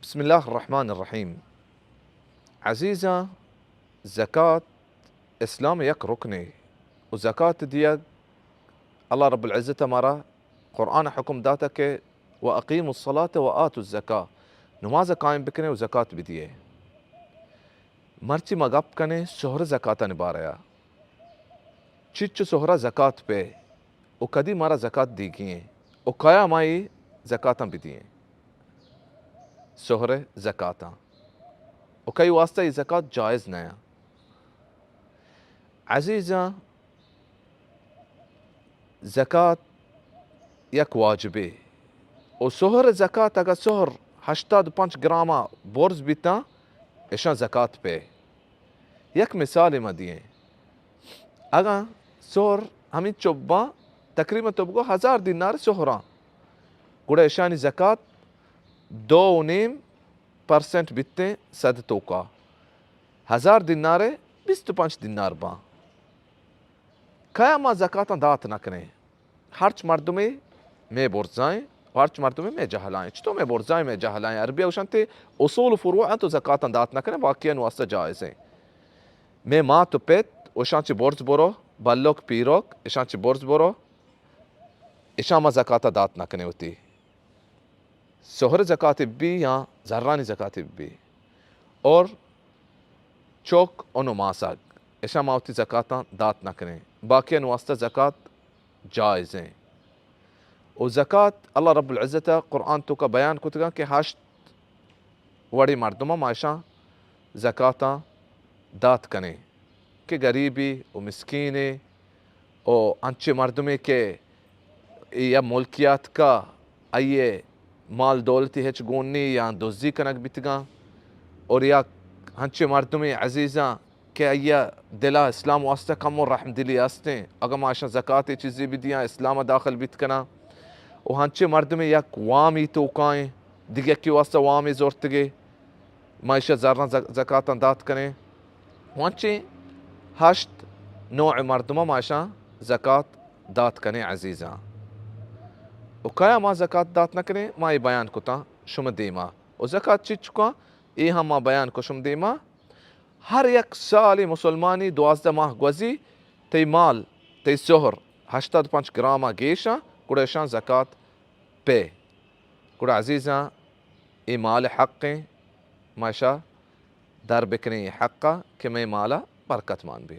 بسم اللہ الرحمن الرحیم۔ عزیزاں، زکات اسلام یک رکنے و زکات دیگ اللہ رب العزت مارا قرآن حکم داتا کہ و اقیم الصلاة و آت الزکاة، نماز قائم بکنے و زکات بدیے۔ مرچی ما گپ کنے سہر زکاتانی باریا۔ چچو سہرا زکات پہ و کدی مارا زکات دیگی ہیں و کیا ما ای زکاتاں بدییں؟ سہر زکاتاں و کئی واسطہ ای زکات جائز نیا؟ عزیزاں، زکات یک واجبے و سہر زکات اگا سہر ہشتاد پنچ گراما برز بیتاں، اشاں زکات پہ۔ یک مثالے ما دیئیں۔ اگاں سہر ہمینچو باں، تقریباً تو بگو ہزار دینار سہراں، گڑا اشانی زکات دو و نیم پرسنٹ بیتیں صد توکا۔ ہزار دینارے بیست و پنچ دینار باں۔ کیا ما زکاتاں دات نہ کنیں؟ ہرچ مردمے مئے برزائیں و ہرچ مردمے مئے جہلائیں۔ چطور مئے برزائیں، مئے جہلائیں؟ عربی گوشنت اصول و فروع انت و زکاتاں دات نہ کنیں، باقیانی واسطہ جائزیں۔ مئے مات و پت و اشاں چہ برز برو، بلک پیرک، اشاں چہ برز برو، اشاں ما زکاتا دات نہ کنیں وتی۔ سہر زکات بی یا زرانی زکات بی، اور چوک انو ماسگ، اشاں ما وتی زکاتاں دات نہ کنیں، باقیانی واسطہ زکات جائزیں۔ و زکات اللہ رب العزت قرآن توکا بیان کتگاں کہ ہشت وڑیں مردماں ما اشاں زکاتاں دات کنیں کہ گریبی و مسکینے و انچیں مردمے کہ یا ملکی آتکا، آئی مال دولتی ہچ گون نی یا دزی کنگ بیتگاں، اور یا انچیں مردمے عزیزاں کہ آئی دلا اسلام واسطہ کمو رحم دلی استیں، اگاں ما اشاں زکاتے چیزے بدیاں، اسلام داخل بیت کناں۔ و ہنچیں مردمے یک وامی توکائیں، دگہ یکے واسطہ وامے زورتگے، ما ایشاں زراں ز-، زکاتاں دات کنیں۔ و انچیں ہشت نوع مردماں ما ایشاں زکات دات کنیں عزیزاں۔ و کیا ما زکات دات نہ کنیں، ما اے بیان کتاں شما دیما۔ و زکات چی چکاں، اے ہم ما بیان کو شما دیما۔ ہر یک سالے مسلمانی دوازدہ ماہ گوزی، تئی مال، تئی سہر ہشتاد پنچ گراما گیشاں، گڑا اشاں زکات پہ۔ گڑا عزیزاں، اے مال حقیں، ما اشا در بکنیں اے حقا کہ مئے مالا برکت مان بی۔